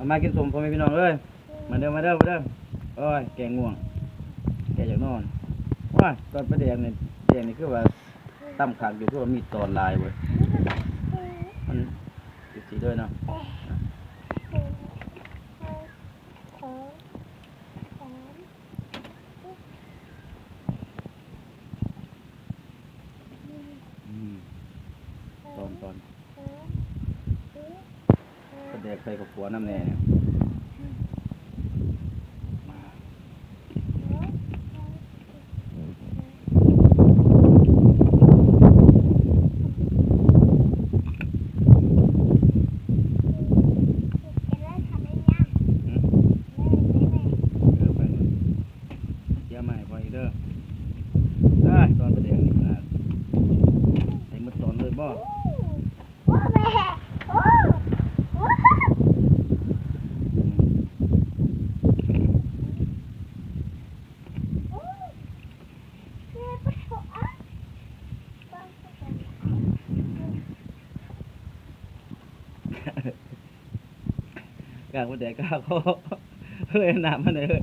ມາກິນສົ້ມ ພໍ່ແມ່ພີ່ນ້ອງເອີຍ ມາເດີ ມາເດີ ມາເດີ. ໂອ້ຍ ແກງງ່ວງ ແກງຢາກນອນ. ວ້າຍ ຕອນປາແດກນີ້ ແດກນີ້ຄືວ່າຕຳຄັກຢູ່ ຄືວ່າມີຕອນຫຼາຍເວີຍ. ມັນ ເອັຟຊີ ເດີເນາະ. ອືມ ຕອນ ຕອນ ປາແດກໃສ່ເຂົ້າຂົ້ວນຳແດ່. ເອີ ໄປເລີຍ ເສຍມາໃຫ້ຂ້ອຍອີກເດີ. ໄດ້ ຕອນປາແດກນີ້ຂະໜາດ ໃສ່ໝົດຕອນເລີຍບໍ? ກາກປາແດກ ກາກຄໍ ເຮີ້ຍ ນ້ຳມັນເຮີ້ຍ.